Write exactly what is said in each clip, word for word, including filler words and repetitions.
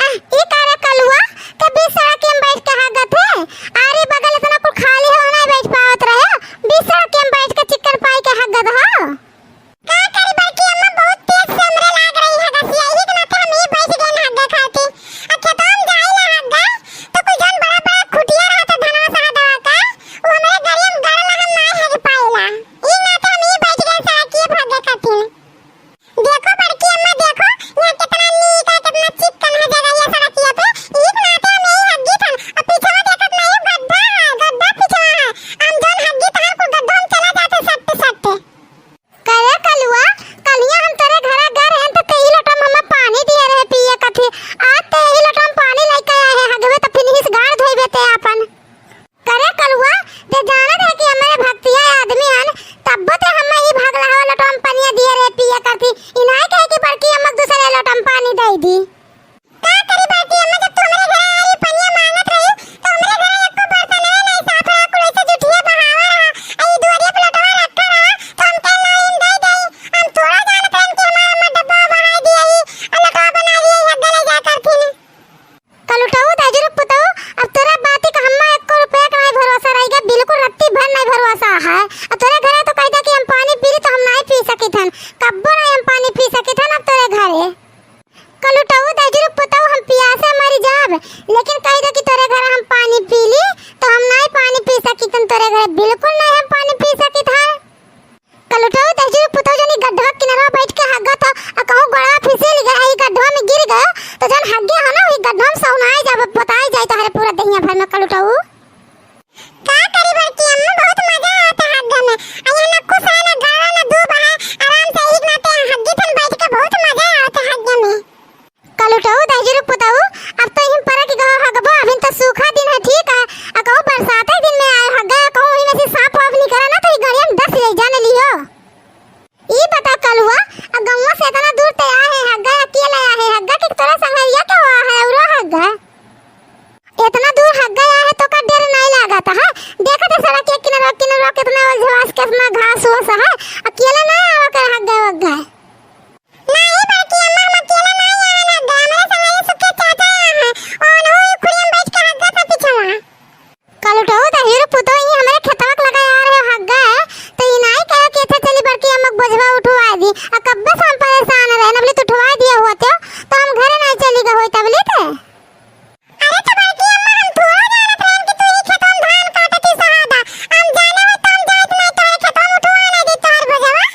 आह, ई का रे कलुआ, के बीच सड़क में बैठ के हगत है? आरी बगल इतना कुल खाली हो, नहीं बैठ पावत रहे, बीच सड़क में बैठ के चिक्कन पाई के हगत हो। का करी बड़की अम्मा, बहुत तेज से हमरे लाग रही है हगसिया, यही के नाते हम ही बैठ गए हग्गे खाती। आ खेतवा में जाई ना हग्गे, तो कुछ जौन बड़ा बड़ा खुटिया रहत है धनवा सहदवा का, वो हमरे गड़िया में गड़ला, हम ना हग पाइला। ई नाते हम ही बैठ गए सड़किए भागे खातिर। देखो बड़की अम्मा, देखो, यहाँ कितना नीक है, कितना चिक्कन है जगह ये सड़किया पे। ई नाते हम यही हग्गी थन। अब पीछवा देखत नहीं हो, गड्ढा है, गड्ढा पीछवा है। हम जौन हग्गी थन, कुल गड्ढा में चला जाते सट्टे सट्टे। करे कलुआ, कलिया हम तोरे घरा गए रहन त तेही लोटा में हमें पानी दिए रहे पिए कथी। आज तेही लोटा में पानी लेके आए हैं, हगबे त फिर हिस गाड़ धोइबे ते आपन। करे कलुआ, ते जानत है कि हमरे भक्तिया आदमी हन, तब्बो ते हमें ही भगला हवा लोटा में पानी दिए रहे पिए कथी। इनाय कहे कि बड़की अम्मा दूसरे लोटा में पानी दे दी। का करी बड़की अम्मा, जब तू हमरे घरे आई, पनिया मांगत रही, तो हमरे घरे एको बर्तन रहे नहीं साफ रहा, कुल ऐसे जुठिया बहावा रहा। आ ई दुआरिया पे लोटवा रखा रहा, तो हम कहे लाई हम दे दई। हम थोड़ा जानत रहन कि हमार अम्मा डब्बा बहाई दिए ही, आ लोटवा बना दिए ही, हग्गा ले जा करथिन। कलुटऊ, दहिजरू पुतऊ, अब तोरा बाती का हम्मा एको रुपया का नहीं भरोसा रही गा, बिल्कुल रत्ती भर नहीं भरोसा है। अब तोरे घरे तो कह दे कि हम पानी पी ली तो हम नहीं पी सकित हन, कब्बो नहीं हम पानी पी सकित हन अब तोरे घरे। कलुटऊ, दहिजरू पुतऊ, हम पियासे मरी जाब, लेकिन कह दो कि तोरे घर हम पानी पी ली, तो हम नाई पानी पी सकित हन, तोरे घर बिल्कुल नाई हम पानी पी सकित हन। कलुटऊ, दहिजरू पुतऊ, जनी गड्ढवा किनारवा बैठ के हगत हो, आ कहूँ गोड़वा फिसल गए, ई गड्ढवा में गिर गए, तो जन हग्गे हो ना, वही गड्ढवा में सहुनाई जाब, बताई जाए तोहरे पूरा दहिया भर में कलुटऊ। का करी बड़की अम्मा, बहुत मजा आवत है हग्गे में। आ यहाँ ना कुछ है, ना गाड़ा, ना दूब है, आराम से एक नाते हग्गी थन बैठ के बहुत मजा आवत है हग्गे में। कलुटऊ, दहिजरू पुतऊ, अब तो इहिन परक गवा हगबो, अभिन तो सूखा दिन है, ठीक है, आ कहूँ बरसाते दिन में आए हग्गे, कहूँ वही में से सांप वाप निकला ना तो ई गड़िया में डस जाई, जान लियो। ई बता कलुआ, आ गौवा से इतना दूर ते आए है हग्गे, अकेले आए है हग्गे कि तोरा संगरिया के हुआ है औरो हग्गे? इतना दूर हग्गे आए है तो का डर नहीं लागत है? देखत है सड़क के किनारा किनारा कितना ओझवास, कितना घास ओस है, अकेले नहीं आवा कर हग्गे वग्गे। नहीं बड़की अम्मा, हम अकेले नहीं आए हग्गे, हमरे संगरिया सुखे चाचा आए हैं, और वो खुड़िया में बैठ के हग्गे था पिछवा। कलुटऊ, दहिजरू पुतऊ, ई हमरे खेतवा के लगा आ रहे हग्गे, तो ई नाई कहे कि अच्छा चली बड़की अम्मा के बोझवा उठवा दी। आ कब्बे से हम परेशान रहन, अबले तो उठवा दिया होते, तो हम घरे नाई चली गए होई तबले ते। अरे तो बड़की अम्मा, हम थोड़ा जानत रहन कि तू ई खेतवा में धान काटत ही सहादा। हम जाने होई तो हम जाइत नाई तोहरे खेतवा में उठवा नाई दी तोहर बोझवा।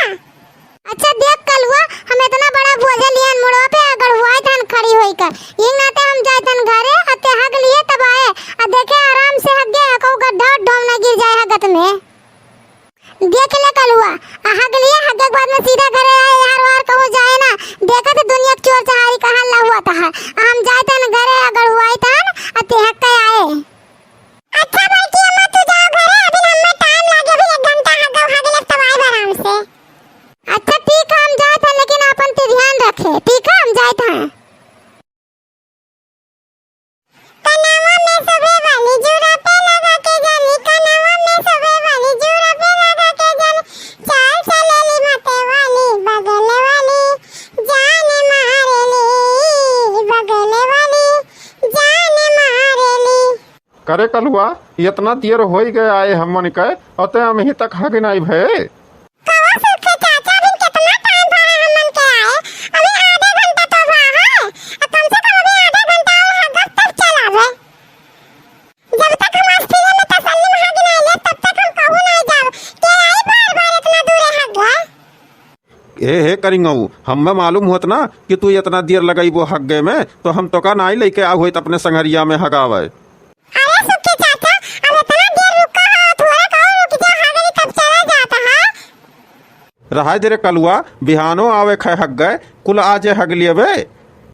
अच्छा देख कलुआ, हम इतना बड़ा बोझा लिहन मुड़वा पे आ गड़ुआई धान खड़ी होई कर। ये नाते हम जाए तन घरे, आ ते हग लिए तब आए, आ देखे आराम से हग गए, कहू गड्ढा उड्ढा में ना गिर जाए हगत में। देख ले कलुआ, आ हग लिए, हगे के बाद में सीधा घरे आए, यार वार कहूँ जाए ना, देखत दुनिया के चोर चहारी कहाँ ला हुआ था। आ हम जाए तन घरे, आ गड़ुआई तन, आ ते हग के आए। अच्छा बड़की अम्मा, तू जाओ घरे, अभी हमें टाइम लागे, अभी एक घंटा हग, हग ले तब आए आराम से। अच्छा ठीक है, हम जात हैं, लेकिन आपन ते ध्यान रखे, ठीक है, हम जात हैं। कनवा में शोभे वाली जूड़ा पे लगा के जाली, कनवा में शोभे वाली जूड़ा पे लगा के जाली, चाल चलेली माथे वाली, बगल वाली जान मारेली, बगल वाली जान मारेली। करे कलुआ, इतना देर होई गए आए हमन के, अते अबहीं तक हग नाई भए। कवा सुखे चाचा, अभी कितना टाइम भा है हमन के आए? अभी आधा घंटा तो हुआ है। आ कम से कम अभी आधा घंटा और हगब तब चल आवे। जब तक हम अस्पताल में तसल्ली में हग नाई ले, तब तक हम कहूँ नाई जाब। के आई बार बार इतना दूर हग? ए हे करिंगऊ, हम्मे मालूम होत ना कि तू इतना देर लगइबो हग्गे में, तो हम तोका नाई लइके आव होइत अपने संगरिया में हगावे। अरे सुखी चाचा, अब इतना देर रुका है, थोड़ा कहूँ रुक जा, हगरी तब चला जाता है। रहाय दे रे कलुआ, बिहानो आवे खे हग्गे, कुल आजे हग लियबे,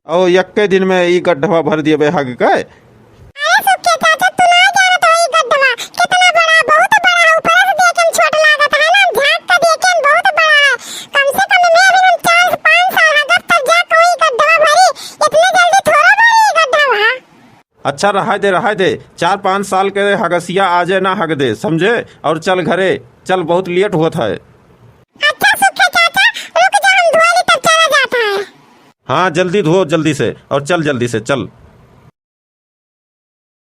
और यक्के दिन में ई गड्ढवा भर दियबे हग के। अरे सुखे चाचा, तू ना जानत हो ई गड्ढवा कितना बड़ा, बहुत बड़ा है। ऊपर से देखे में छोट लागत है ना, झांक के देखे में बहुत बड़ा है। कम से कम में अभी हम चार से पाँच साल हगब तब जाके ई गड्ढवा भरी, इतने जल्दी थोड़ा भरी ई गड्ढवा। अच्छा, रहाय दे, रहाय दे, चार पाँच साल के हगसिया आजे ना हग दे, समझे? और चल घरे, चल, बहुत लेट होत है। अच्छा सुखे चाचा, रुक जा, हम धोई ली तब चला जाता है। हाँ, जल्दी धो, जल्दी से, और चल जल्दी से, चल।